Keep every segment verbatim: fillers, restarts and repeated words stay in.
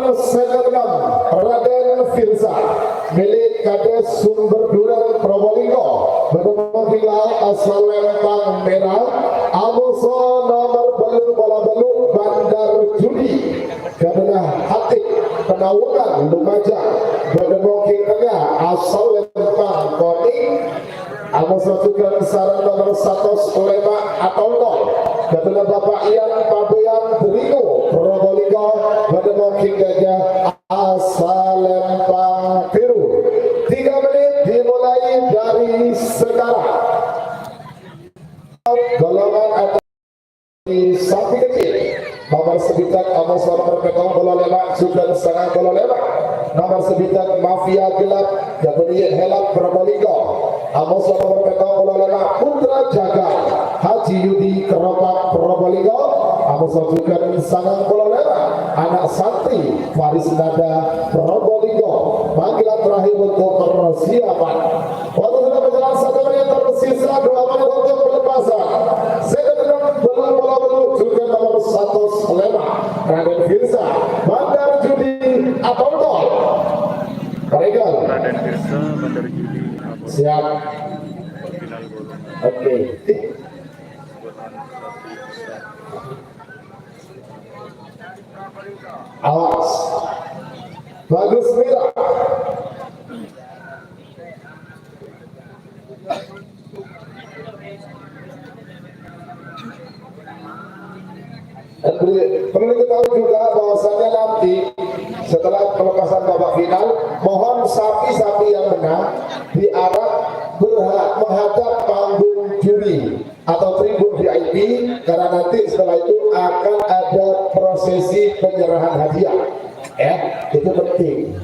Sèket ennem, Raden Firsa, milik Kades Sumber Duren Probolinggo, bâdâ mangkèn lao asal lempang mèra, amoso nomer bâllu polo bâllu, Bandar Judi, Ghâdhuwânna Hatip, Penaungan, Lumajang, bâdâ mangkèn tengnga asal lempang konèng, Amos Rajugan sareng nomer satos lèma' Atolto. Ghâdhuwânna Bapak Ian Pabean Dringo, Probolinggo, bâdâ mangkèn tengnga asal lempang biru. Tiga menit dimulai dari sekarang. Golongan atas. Sapi kecil. Nomer sabidhâk, amoso nomer pèttong polo lèma', jughân sangang polo lèma'. Nomer sabidhâk, Mafia Gelap, Gabriel Helak, Probolinggo. Amoso nomer pèttong polo lèma', Putra Jagal, Haji Yudi, Keropak, Probolinggo. Amoso jughân sangang polo lèma', Anak Santri, Faris Nada, Probolinggo. Panggilan terakhir untuk persiapan. Waktu sudah berjalan satu menit, tersisa dua menit untuk pelepasan. Sèket ennem, bâllu polo bâllu, jughân nomer satos lèma', Raden Firsa, Bandar Judi, Atolto. Regal. Raden Firsa, Bandar Judi, Atolto. Siap. Oke. Awas. Bagus, Mira. Dan perlu, perlu diketahui juga bahwasanya nanti setelah pelepasan babak final, mohon sapi-sapi yang menang diarak berha-, menghadap panggung juri atau tribun V I P, karena nanti setelah itu akan ada prosesi penyerahan hadiah. Ya, itu penting.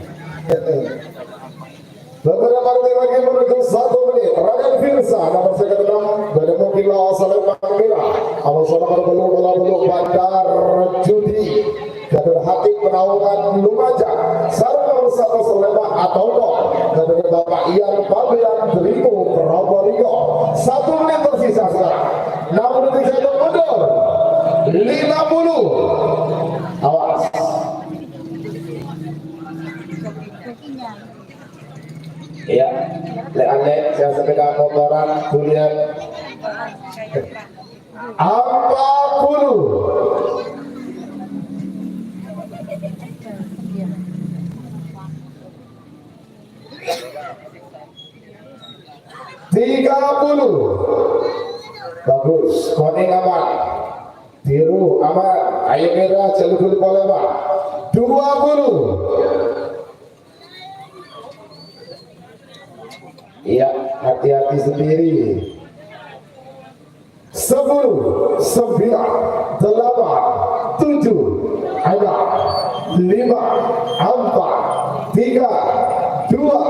Beberapa detik lagi menuju satu menit. Raden Firsa, nomor sèket ennem, bâdâ mangkèn lao asal lempang mèra. Amoso nomer bâllu polo bâllu, Bandar Judi. Ghâdhuwânna Hatip, Penaungan, Lumajang. Sareng nomer satos lèma', Atolto. Ghâdhuwânna Bapak Ian Pabean Dringo, Probolinggo. Satu menit tersisa sekarang. Enam detik saya mundur. Lima puluh. Awas. Iyâ, lè'-anè' sè sepeda motoran, kuliah. Empat puluh. Tiga puluh. Bagus, konèng aman. Biru aman. Ayo mèra, jhâ' lu polè, Pak. Dua puluh. Iya, hati-hati sendiri. Sepuluh, sembilan, delapan, tujuh, enam, lima, empat, tiga, dua,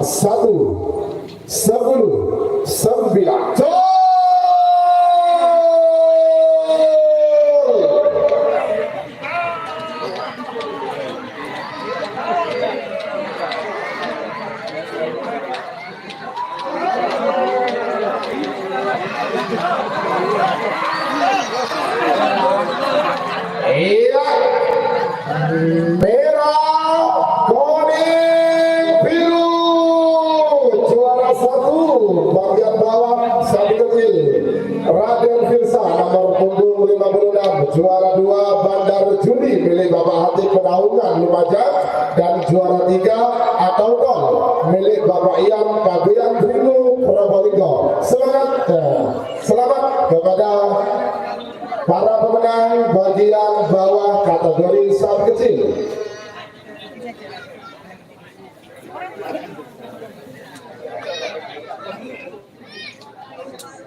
satu. Sepuluh, sembilan, gol! Iya. Merah, kuning, biru. Juara satu, bagian bawah, sapi kecil. Raden Firsa, nomor punggung lima puluh enam. Juara dua, Bandar Judi, milik Bapak Hatip Penaungan, Lumajang. Dan juara tiga, Atolto, milik Bapak Ian Pabean Dringo, Probolinggo. Semangat, eh, selamat kepada para pemenang bagian bawah kategori sapi kecil.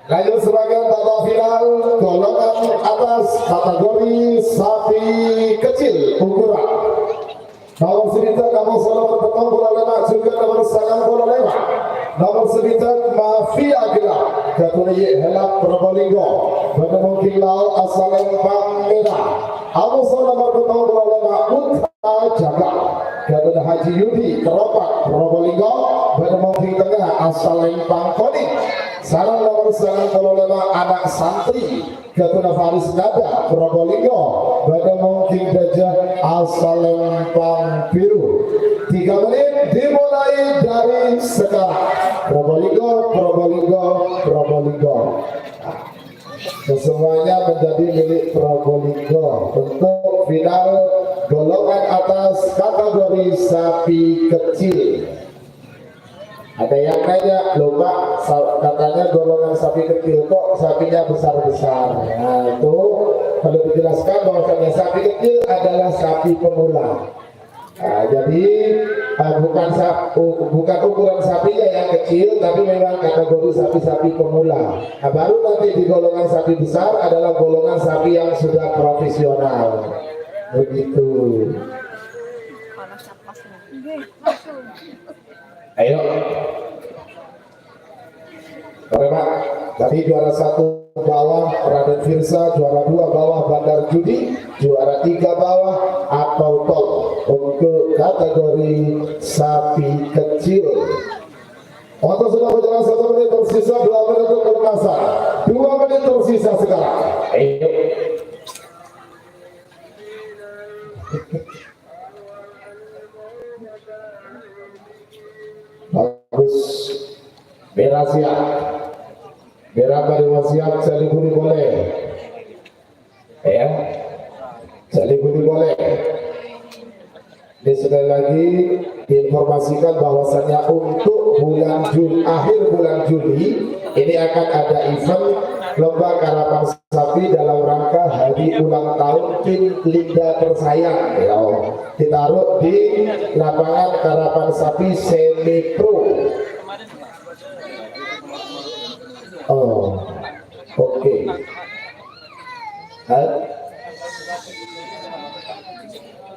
Lanjut sebagai babak final, golongan atas kategori sapi kecil ukuran. Nomor sabidhâk, nomor sangang puluh lèma', juga nomor sangang puluh lèma'. Nomor sabidhâk, Mafia Gelap, Gatune Yek Helak Probolinggo. Bâdâ mangkèn lao asal lèmpang mèra. Amoso nomor pituwâ puluh lèma', Putra Jagal. Gatune Haji Yudi, Keropak, Probolinggo. Bâdâ mongking tengnga Asalèmpang Koning. Sareng nomer sangang polo lèma' ana' santri Gatuna Faris Nada Probolinggo. Bâdâ mongking dâjâ Asalèmpang Biru. Tiga menit dimulai dari sekarang. Probolinggo, Probolinggo, Probolinggo. Kesemuanya menjadi milik Probolinggo untuk final golongan atas kategori sapi kecil. Ada yang nanya, "Loh, Pak, sa-, katanya golongan sapi kecil, kok sapinya besar-besar?" Nah, itu perlu dijelaskan bahwasanya sapi kecil adalah sapi pemula. Nah, jadi, eh, bukan sap-, u-, bukan ukuran sapinya yang kecil, tapi memang kategori sapi-sapi pemula. Nah, baru nanti di golongan sapi besar adalah golongan sapi yang sudah profesional. Begitu. Ayo. Oke, Pak. Tadi juara satu bawah Raden Firsa, juara dua bawah Bandar Judi, juara tiga bawah Atau Tol untuk kategori sapi kecil. Waktu sudah berjalan satu menit, tersisa dua menit untuk pelepasan. Dua menit tersisa sekarang. Ayo. Bagus. Mèra siap. Mèra paḍâ siap, salimbunna polè. Ya. Salimbunna polè. Ini sekali lagi diinformasikan bahwasanya untuk bulan Jul-, akhir bulan Juli ini akan ada event lomba karapan sapi dalam rangka hari ulang tahun tim Linda Tersayang. Ya, ditaruh di lapangan karapan sapi semi pro. Oh, oke. Hah?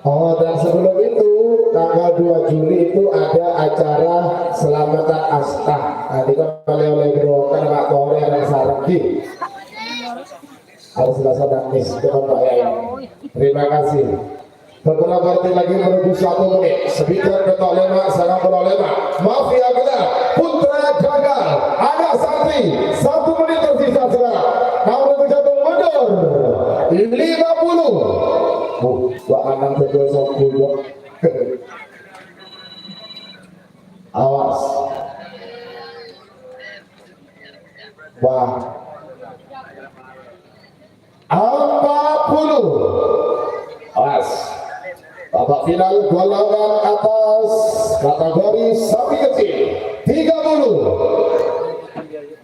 Oh, dan sebelum itu, tanggal dua Juli itu ada acara selamatan asta. Nah, kita oleh-oleh bro, kan Pak Polri yang sarap di. Harus rasa nangis, bukan Pak Yai. Terima kasih. Beberapa detik lagi menuju satu menit. Sekitar petok lima, sangang puluh lima. Mafia Gelap, Putra Jagal, anak santri. Satu menit tersisa sekarang. Namun terjatuh mundur. Lima puluh. Oh, Wak Anang betul satu, Wak. Awas. Wah. Empat puluh. Awas. Babak final golongan atas kategori sapi kecil. Tiga puluh.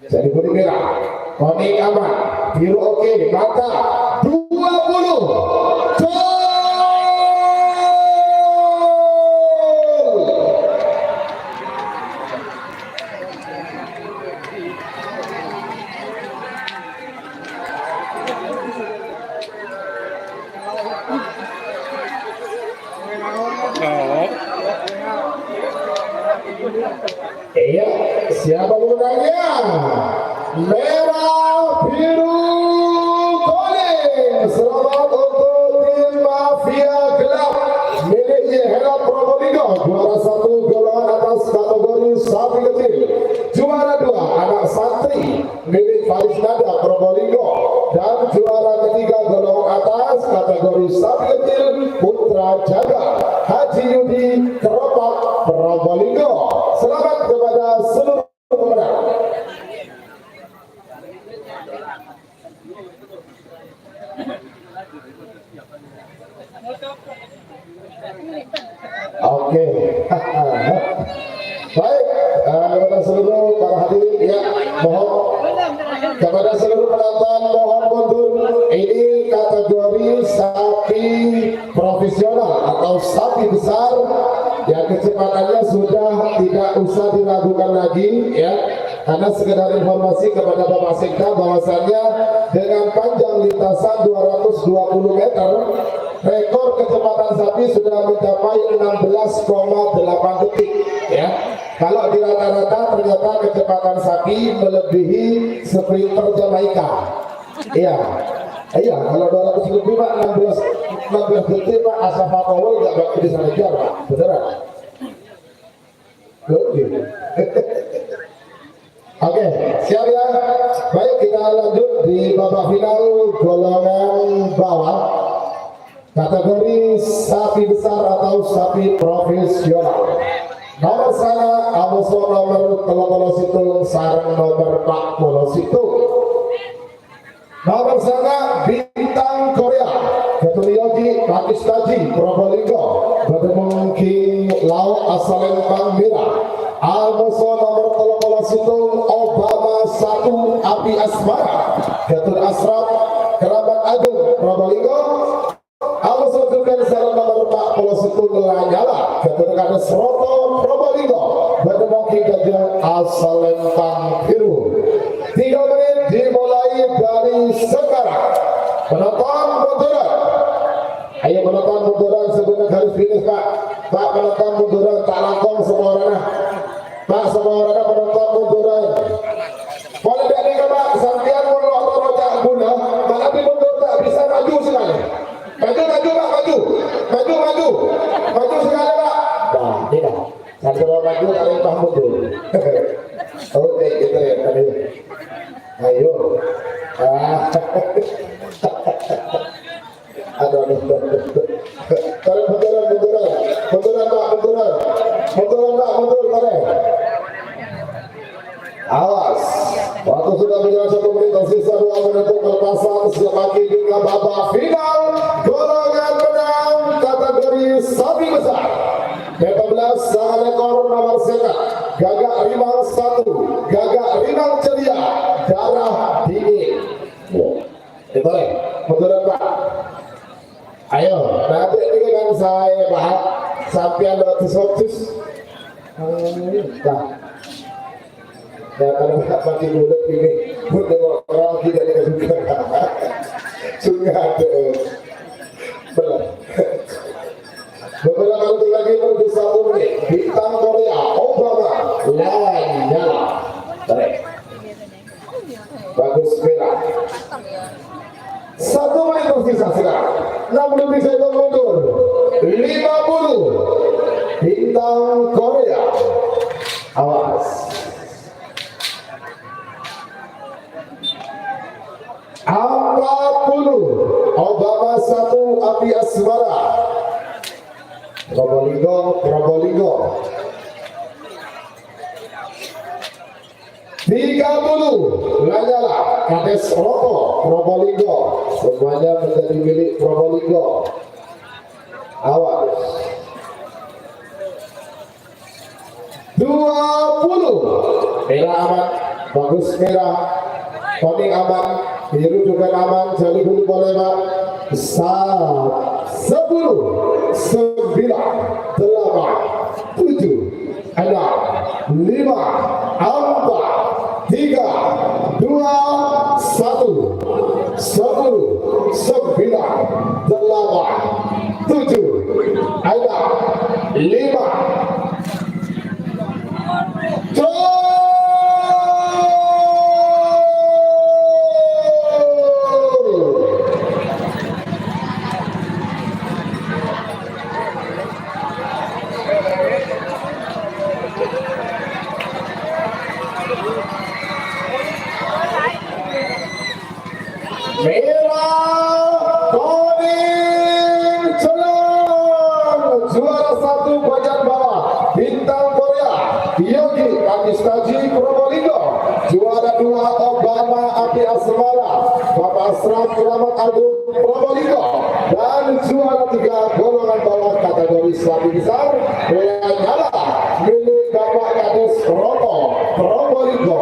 Jadi kuning merah. Kuning aman. Biru oke. Mantap. Dua puluh. Gol! Iya, siapa pemenangnya? Merah, biru, kuning. Selamat untuk tim Mafia Gelap milik Yehela Probolinggo, juara satu golongan atas kategori sapi kecil. Juara dua, anak santri milik Faris Nada Probolinggo, dan juara ketiga golongan atas kategori sapi kecil Putra Jaga Haji Yudi Keropak Probolinggo. Selamat kepada seluruh pemenang. Oke. Baik, eh, kepada seluruh para hadirin, ya, mohon kepada seluruh penonton, mohon mundur. Ini kategori sapi profesional atau sapi besar yang kecepatannya sudah tidak usah diragukan lagi, ya. Karena sekedar informasi kepada Bapak Sekda bahwasannya dengan panjang lintasan dua ratus dua puluh meter, rekor kecepatan sapi sudah mencapai enam belas koma delapan detik, ya. Kalau di rata-rata ternyata kecepatan sapi melebihi sprinter Jamaika. Iya. Iya, kalau dua ratus lebih, Pak, enam belas, enam belas detik, Pak, Asafa Powell nggak bisa ngejar, Pak. Beneran. Oke. Oke, siap ya? Baik, kita lanjut di babak final golongan bawah. Kategori sapi besar atau sapi profesional. Nomor sanga, amoso nomor tello polo sèttong sareng nomor empat polo sèttong. Nomor sanga, Bintang Korea, Ketuliyogi Pakistaji, Probolinggo, Bademong King Lao Asalempang Mera. Amoso nomor tello polo sèttong, Obama satu, Api Asmara, Gatot Asraf, Keramat Agung, Probolinggo. Amoso jhughân sareng nomor empat polo sèttong, Lanyala, Gatot Kades Roto, Probolinggo, Bademong King Gajah Asalempang Biru. Tiga menit dimulai dari sekarang. Penonton munduran. Ayo, penonton munduran sebelum garis finish, Pak. Pak, penonton munduran, ta' langkong saporana. Pak, saporana penonton munduran. Polè dâ' nèka, Pak, sampèyan mon lo' toro' ca' ghuna, manabi mundur ta' bisa, maju sakalè. Maju, maju, Pak, maju. Maju, maju. Maju sakalè, Pak. Nah, nèka. Satu maju, ta' lempar mundur. Oke, gitu ya, tadi. Ayo. Ah. Aduh, aduh, aduh, aduh. Tarik munduran, munduran. Munduran, Pak, munduran. Munduran, Pak, mundur, tarik. Awas. Waktu sudah berjalan satu menit, tersisa dua menit untuk pelepasan. Siap lagi dengan babak final. Golongan menang kategori sapi besar. Pètto bellâs, sanga lèkor, nomor sèket. Gagak Rimang satu. Gagak Rimang Ceria. Darah Dingin. Wah. Ètolè, munduran, Pak. Ayo, nanti ini kan saya, Pak. Sampèyan lo' disotus. Nah. Ya, kalau nggak pakai mulut ini, pun orang tidak dikasih. Sungai ada. Benar. Beberapa waktu lagi menuju satu menit. Bintang Korea, Obama, Lanyala. Tarik. Bagus, Mera. Satu menit tersisa sekarang. Enam puluh bisa itu mundur. Lima puluh. Bintang Korea. Awas. Empat puluh. Obama satu, Api Asmara. Probolinggo, Probolinggo. Tiga puluh, Lanyala, Kades Roto, Probolinggo. Semuanya menjadi milik Probolinggo. Awas. Dua puluh, Mera aman, bagus Mera. Kuning aman, biru juga aman, jadi dulu boleh, Pak. Sa-, sepuluh, sembilan, delapan, tujuh, enam, lima, empat, tiga, dua, satu, sepuluh, sembilan, delapan, tujuh, enam, lima. Gol! Merah, kuning, celleng. Juara satu bagian bawah, Bintang Korea, Yogi Kamistaji Probolinggo. Juara dua, Obama Api Asmara, Bapak Asraf Keramat Agung Probolinggo. Dan juara tiga golongan bawah kategori sapi besar, Lanyala, milik Bapak Kades Roto Probolinggo.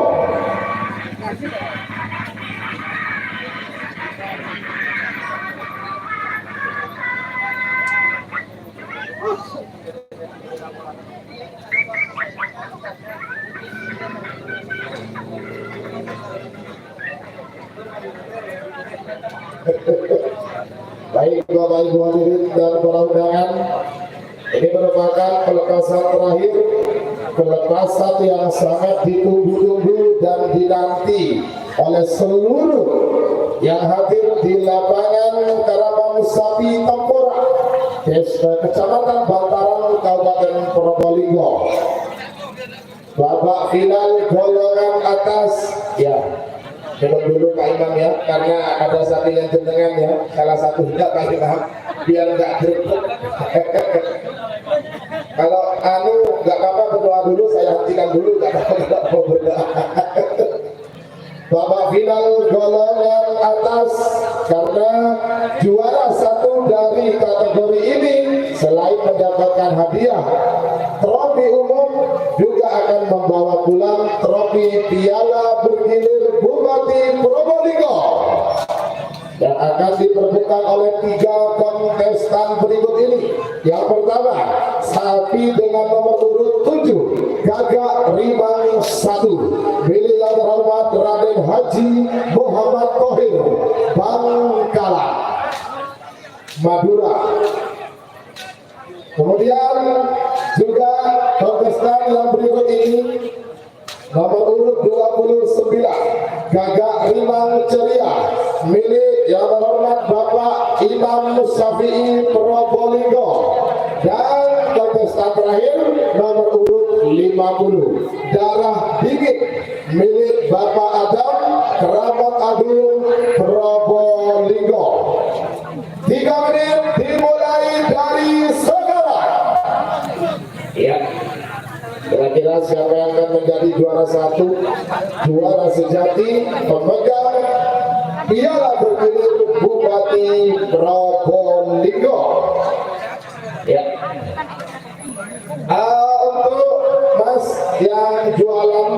Baik, Bapak Ibu hadirin dan para undangan, ini merupakan pelepasan terakhir, pelepasan yang sangat ditunggu-tunggu dan dinanti oleh seluruh yang hadir di lapangan Karaman Sapi Tempora, Desa Kecamatan Bantaran, Kabupaten Probolinggo. Bapak final golongan atas, ya. Minum dulu Pak Imam ya, karena ada sampingan jenengan ya, salah satunya Pak Imam, biar nggak greget. Kalau anu nggak apa-apa, berdoa dulu, saya hentikan dulu, nggak apa-apa kalau mau berdoa. Babak final golongan atas, karena juara satu dari kategori ini selain mendapatkan hadiah trofi umum, juga akan membawa pulang trofi Piala Bergilir Bupati Probolinggo yang akan diperebutkan oleh tiga kontestan berikut ini. Yang pertama, sapi dengan nomor urut tujuh, Gagak Rimang satu, milik yang terhormat Raden Haji Muhammad Tohir, Bangkalan, Madura. Kemudian juga kontestan yang berikut ini, nomor urut dua puluh sembilan, Gagak Rimang Ceria, milik yang terhormat Bapak Imam Syafi'i Probolinggo. Dan kontestan terakhir, nomor urut lima puluh, Darah Dingin, milik Bapak Adam, Keramat Agung, Probolinggo. Tiga menit dimulai dari sekarang. Ya. Kira-kira siapa yang akan menjadi juara satu, juara sejati, pemegang Piala Bergilir Bupati Probolinggo? Ya. Ah, untuk Mas yang jualan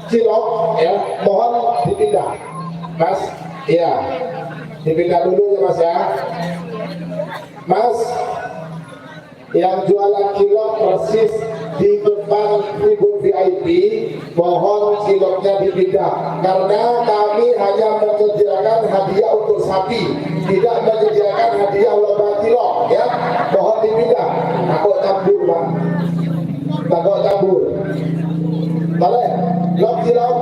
cilok, ya, mohon dipindah. Mas, ya, dipindah dulu ya, Mas, ya. Mas, yang jualan cilok persis di depan tribun V I P, mohon ciloknya dipindah. Karena kami hanya menyediakan hadiah untuk sapi, tidak menyediakan hadiah lomba cilok, ya. Mohon dipindah. Takut campur, Pak. Takut campur. Boleh? Lok cilok.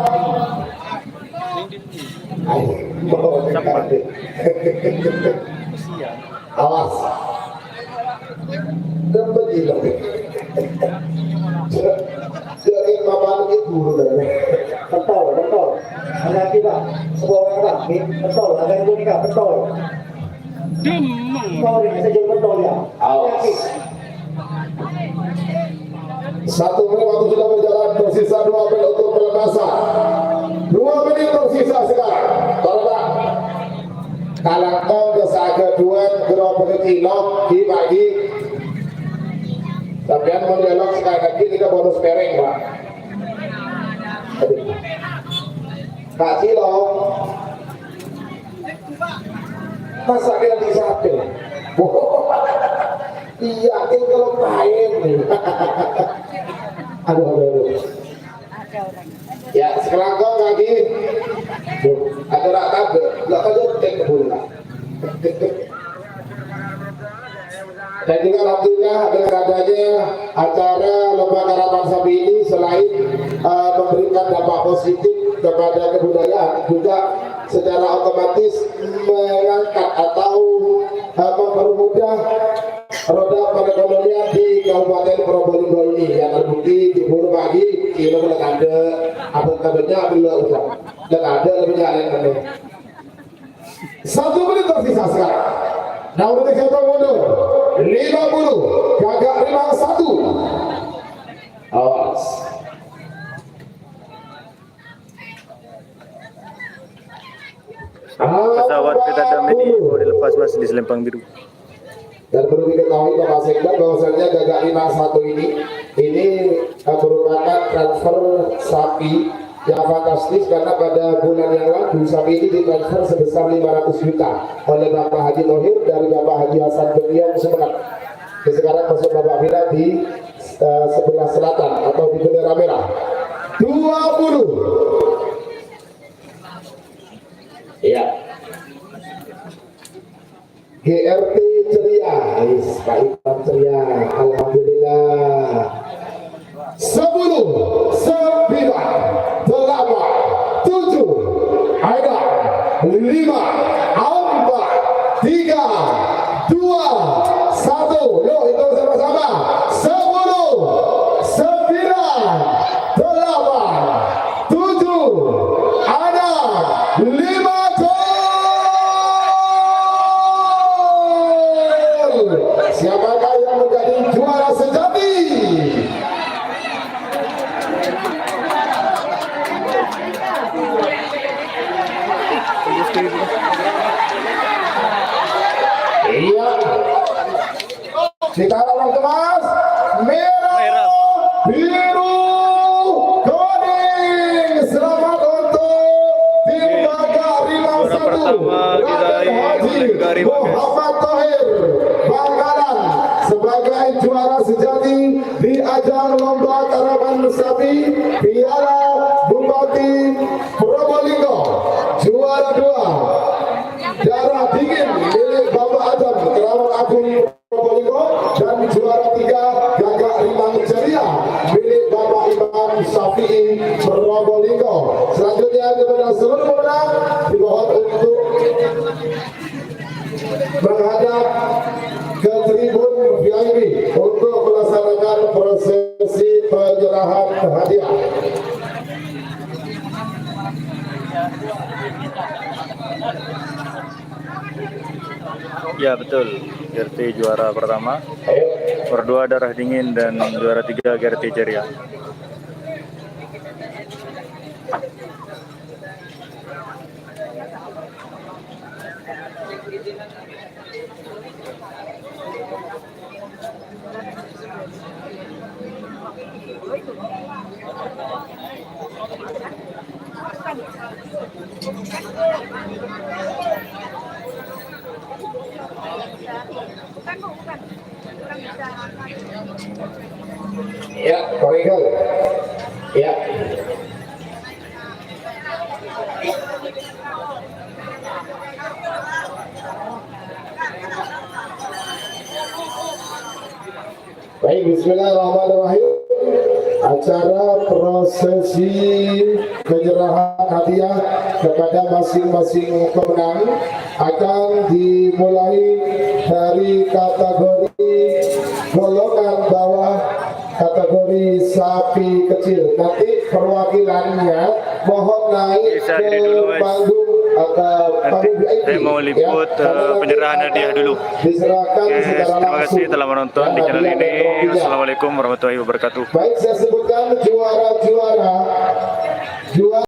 Ayo. Awas. Tempat hilang. Jadi, Bapak ini guru dan betul, betul. Hati-hati, Pak. Sebuah orang, Pak. Ini betul. Ada yang punya, betul. Betul, ini saya jadi betul, ya. Awas. Hati-hati. Satu menit waktu sudah berjalan, tersisa dua menit untuk pelepasan. Dua menit tersisa sekarang. Tolong, Pak. Kalangkong ke saga duan, gerobak cilok, di pagi. Sampeyan mau dialog sekali lagi, kita bonus pereng, Pak. Aduh. Pak Cilok. Masa kita bisa, iya, ini kalau main. Aduh, aduh, aduh. Ya, sekelangkong lagi. Tuh, ada rak tabe, nggak tahu tek dulu, Pak. Dan juga alhamdulillah, dengan adanya acara lomba karapan sapi ini, selain, eh, memberikan dampak positif kepada kebudayaan, juga secara otomatis mengangkat atau, eh, mempermudah roda perekonomian di Kabupaten Probolinggo ini. Yang terbukti di Purwodadi, kilo kena kande, apa kabarnya, belum udah. Dan ada lebih lain. Satu menit tersisa sekarang. Nah, udah tiga tahun mundur. Lima puluh, Gagak Rimang satu. Awas. Pesawat Empat puluh. Kita damai di, mau dilepas, Mas, di Selempang Biru. Dan perlu diketahui, Bapak Sekda, bahwasanya Gagak Rimang satu ini, ini, eh, merupakan transfer sapi yang fantastis, karena pada bulan yang lalu sapi ini ditransfer sebesar lima ratus juta oleh Bapak Haji Tohir dari Bapak Haji Hasan Beliau Sumenep. Dan sekarang masuk babak final di, eh, sebelah selatan atau di bendera merah. Dua puluh. Iya. G R T ceria, wis, Pak Imam ceria, alhamdulillah. Sepuluh, sembilan, delapan, tujuh, enam, lima, empat, tiga, dua, satu. Yuk, hitung sama-sama. Sepuluh, sembilan, Kita lawan kemas, merah, merah, biru, kuning. Selamat untuk tim Gagak Rimang satu, Raden Haji Muhammad Tahir Bangkalan, sebagai juara sejati di ajang lomba karaman sapi Piala Bupati Probolinggo. Juara dua, darah dingin milik Bapak Adam, Keramat Agung Probolinggo, dan juara tiga, Gagak Rimang Ceria, milik Bapak Imam Syafi'i Probolinggo. Selanjutnya, kepada seluruh pemenang, dimohon untuk menghadap ke tribun V I P untuk melaksanakan prosesi penyerahan hadiah. Ya, betul. G R T juara pertama. Juara dua Darah Dingin dan juara tiga G R T Ceria. Ya, Pak Michael. Ya. Baik, bismillahirrahmanirrahim. Acara prosesi penyerahan hadiah kepada masing-masing pemenang akan dimulai dari kategori golongan bawah, kategori sapi kecil. Nanti perwakilannya mohon naik ke panggung, eh, ke panggung V I P, ya. Karena nanti akan diserahkan secara langsung, ya, hadiah dan trofinya. Baik, saya sebutkan juara-juara. Juara